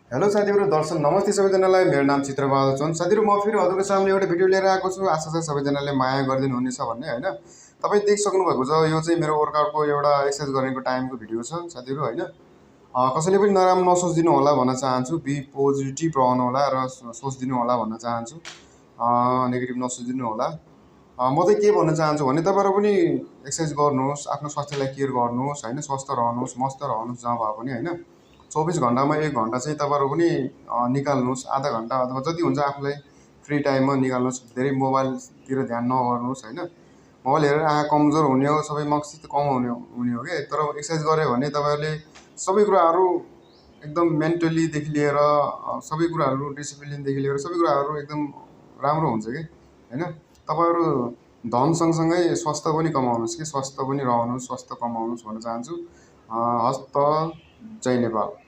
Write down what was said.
Hello साथीहरु दर्शन नमस्ते सबैजनालाई। मेरो नाम चित्रबहादुर छन्। साथीहरु म फेरि हजुरको सामने एउटा भिडियो लिएर आएको छु। आशा छ सबैजनाले माया गरिदिनु हुनेछ भन्ने हैन। तपाई देखिसक्नु भएको छ, यो चाहिँ मेरो वर्कआउटको एउटा एक्सरसाइज गरेको टाइमको भिडियो छ साथीहरु हैन। कसैले पनि नराम्रो नसोच्दिनु होला भन्न चाहन्छु। बी पोजिटिभ रहनु होला र सोच्दिनु होला भन्न चाहन्छु। नेगेटिभ नसोच्दिनु होला। म चाहिँ के भन्न चाहन्छु भने तपाईहरु पनि एक्सरसाइज गर्नुहोस्, आफ्नो स्वास्थ्यलाई केयर गर्नुहोस् हैन, स्वस्थ रहनुहोस्, मस्त रहनुहोस् जहाँ भए पनि हैन। 24 घण्टामा 1 घण्टा चाहिँ तपाईहरु पनि निकाल्नुहोस्, आधा घण्टा अथवा जति हुन्छ आफूलाई फ्री टाइममा निकाल्नुहोस्। धेरै मोबाइलतिर ध्यान नगर्नुहोस् हैन। मोबाइल हेरेर आँखा कमजोर हुने हो, सबै मस्तिष्क कम हुने हो के। तर एक्सरसाइज गरे भने तपाईहरुले सबै कुराहरु एकदम मेन्टली देखि लिएर सबै कुराहरु डिसिप्लिनदेखि लिएर सबै कुराहरु एकदम राम्रो हुन्छ के हैन। तपाईहरु धन सँगसँगै स्वास्थ्य पनि कमाउनुहोस् के, स्वस्थ पनि रहनुहोस्, स्वस्थ कमाउनुहोस् भन्न चाहन्छु। हस्त जय नेपाल।